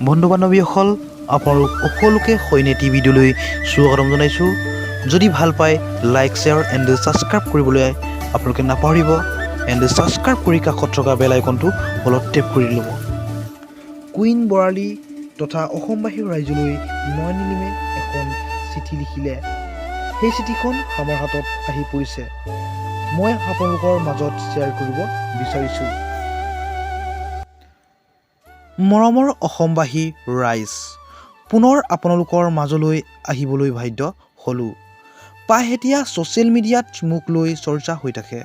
বন্ধু বান্ধৱীসকল, আপোনালোক সকলোকে সৈনে টি ভিডিঅ'লৈ স্বাগতম জনাইছোঁ। যদি ভাল পায়, লাইক, শ্বেয়াৰ এণ্ড ছাবস্ক্ৰাইব কৰিবলৈ আপোনালোকে নাপাহৰিব এণ্ড ছাবস্ক্ৰাইব কৰি কাষত থকা বেল আইকনটো অলপ টেপ কৰি ল'ব। কুইন বৰালী তথা অসমবাসী ৰাইজলৈ নয়ন নীলিমে এখন চিঠি লিখিলে। সেই চিঠিখন আমাৰ হাতত আহি পৰিছে। মই আপোনালোকৰ মাজত শ্বেয়াৰ কৰিব বিচাৰিছোঁ। মৰমৰ অসমবাসী ৰাইজ, পুনৰ আপোনালোকৰ মাজলৈ আহিবলৈ বাধ্য হ'লোঁ। প্ৰায় এতিয়া ছ'চিয়েল মিডিয়াত মোক লৈ চৰ্চা হৈ থাকে।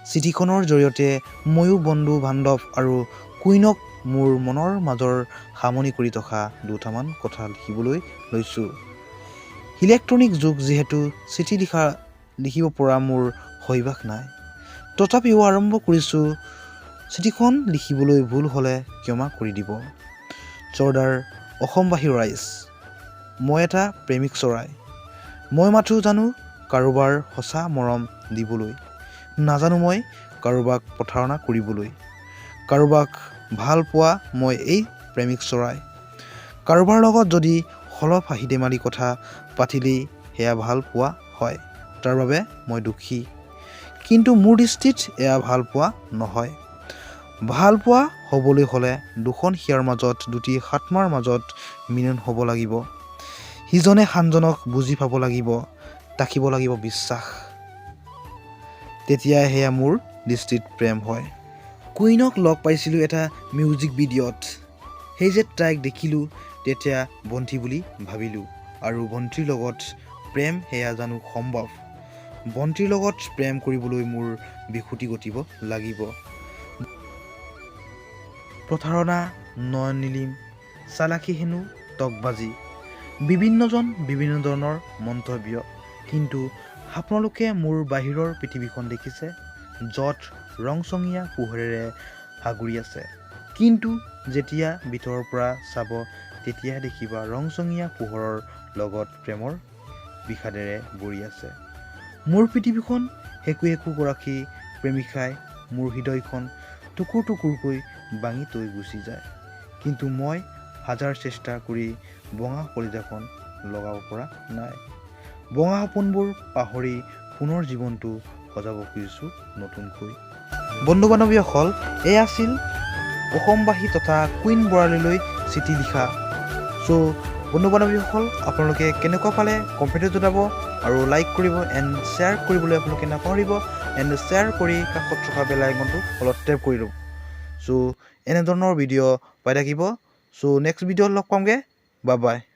চিঠিখনৰ জৰিয়তে ময়ো বন্ধু বান্ধৱ আৰু কুইনক মোৰ মনৰ মাজৰ সামনি কৰি থকা দুটামান কথা লিখিবলৈ লৈছোঁ। ইলেক্ট্ৰনিক যুগ যিহেতু চিঠি লিখিব পৰা মোৰ অভ্যাস নাই, তথাপিও আৰম্ভ কৰিছোঁ। চিঠিখন লিখিবলৈ ভুল হ'লে ক্ষমা কৰি দিব। শ্ৰদ্ধাৰ অসমবাসী ৰাইজ, মই এটা প্ৰেমিক চৰাই। মই মাথো জানো কাৰোবাৰ সঁচা মৰম দিবলৈ। নাজানো মই কাৰোবাক প্ৰতাৰণা কৰিবলৈ। কাৰোবাক ভাল পোৱা মই এই প্ৰেমিক চৰাই। কাৰোবাৰ লগত যদি অলপ হাঁহি ধেমালি কথা পাতিলেই সেয়া ভাল পোৱা হয়, তাৰ বাবে মই দুখী। কিন্তু মোৰ দৃষ্টিত এয়া ভাল পোৱা নহয়। ভাল পোৱা হ'বলৈ হ'লে দুখন হিয়াৰ মাজত, দুটি আত্মাৰ মাজত মিলন হ'ব লাগিব। সিজনে আনজনক বুজি পাব লাগিব, থাকিব লাগিব বিশ্বাস। তেতিয়া সেয়া মোৰ দৃষ্টিত প্ৰেম হয়। কুইনক লগ পাইছিলোঁ এটা মিউজিক ভিডিঅ'ত। সেই যে তাইক দেখিলোঁ, তেতিয়া ভণ্টি বুলি ভাবিলোঁ। আৰু ভণ্টিৰ লগত প্ৰেম, সেয়া জানো সম্ভৱ? ভণ্টিৰ লগত প্ৰেম কৰিবলৈ মোৰ বিসুতি ঘটিব লাগিব। প্ৰতাৰণা, নয়ন নীলিম, চালাকি হেনো টকবাজি, বিভিন্নজন বিভিন্ন ধৰণৰ মন্তব্য। কিন্তু আপোনালোকে মোৰ বাহিৰৰ পৃথিৱীখন দেখিছে, য'ত ৰংচঙীয়া পোহৰেৰে আগুৰি আছে। কিন্তু যেতিয়া ভিতৰৰ পৰা চাব, তেতিয়াহে দেখিবা ৰংচঙীয়া পোহৰৰ লগত প্ৰেমৰ বিষাদেৰে ভৰি আছে। মোৰ পৃথিৱীখন একো একোগৰাকী প্ৰেমিকাই মোৰ হৃদয়খন টুকুৰ টুকুৰকৈ ভাঙি থৈ গুচি যায়। কিন্তু মই হাজাৰ চেষ্টা কৰি ভঙা কলিজাখন লগাব পৰা নাই। ভঙা সপোনবোৰ পাহৰি পুনৰ জীৱনটো সজাব খুজিছোঁ নতুনকৈ। বন্ধু বান্ধৱীসকল, এয়া আছিল অসমবাসী তথা কুইন বৰালীলৈ চিঠি লিখা। চ' বন্ধু বান্ধৱীসকল, আপোনালোকে কেনেকুৱা পালে কমেণ্টত জনাব আৰু লাইক কৰিব এণ্ড শ্বেয়াৰ কৰিবলৈ আপোনালোকে নাপাহৰিব। এণ্ড শ্বেয়াৰ কৰি কাষত থকা বেল আইকনটো অলপ টেপ কৰি ল'ব। চ' এনেধৰণৰ ভিডিঅ' পাই থাকিব। চ' নেক্সট ভিডিঅ'ত লগ পামগৈ। Bye bye.